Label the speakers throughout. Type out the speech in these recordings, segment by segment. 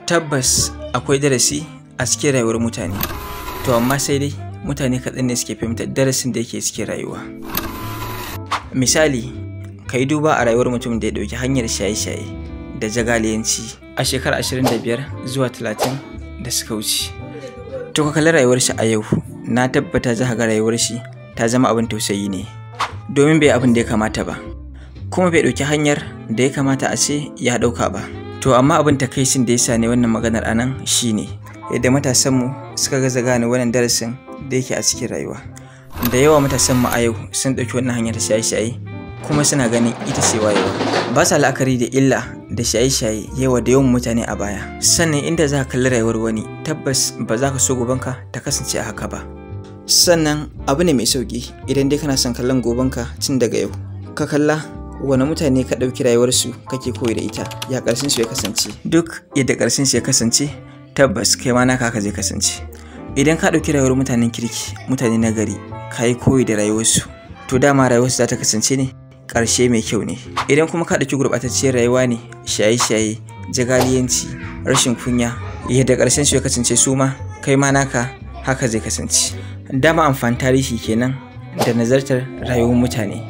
Speaker 1: Tabbas akwai darasi a cikin rayuwar mutane. To amma sai dai mutane kaɗan ne suke fahimtar darasin da yake cikin rayuwa. Misali, ka yi duba a rayuwar mutumin da ya ɗauki hanyar shaye-shaye da jagaliyanci a shekarar 25 zuwa 30 da suka wuce. To ka kalli rayuwar shi a yau, na tabbata za ka ga rayuwar shi ta zama abin tausayi ne, domin bai abin da ya kamata ba, kuma bai ɗauki hanyar da ya kamata a ce ya ɗauka ba. To amma abin takaicin da ya sa ne wannan maganar anan shine yadda matasanmu suka gaza gane wannan darasin da yake a cikin rayuwa. Da yawa matasanmu a yau sun ɗauki wannan hanyar shaye-shaye kuma suna ganin ita ce wayewa. Ba sa la'akari da illa da shaye-shaye yawa da yawan mutane a baya. Sannan inda za ka kalli rayuwar wani, tabbas ba za ka so gobenka ta kasance a haka ba. Sannan abu ne mai sauƙi idan dai kana son kallon gobenka tun daga yau. Ka kalla wane mutane ka ɗauki rayuwarsu kake koyi da ita, ya ƙarshen su ya kasance. Duk yadda ƙarshen su ya kasance, tabbas kai ma naka haka zai kasance. Idan ka ɗauki rayuwar mutanen kirki, mutane na gari, ka yi koyi da rayuwarsu, to dama rayuwarsu za ta kasance ne ƙarshe mai kyau ne. Idan kuma ka ɗauki gurɓatacciyar rayuwa ne, shaye-shaye, jagaliyanci, rashin kunya, yadda ƙarshen su ya kasance su ma, kai ma naka haka zai kasance. Dama amfanin tarihi kenan da nazartar rayuwar mutane,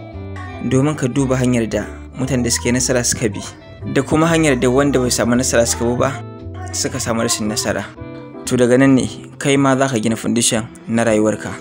Speaker 1: domin ka duba hanyar da mutanen da suke nasara suka bi, da kuma hanyar da wanda bai samu nasara suka bi ba, suka samu rashin nasara. To daga nan ne kai ma za ka gina foundation na rayuwarka.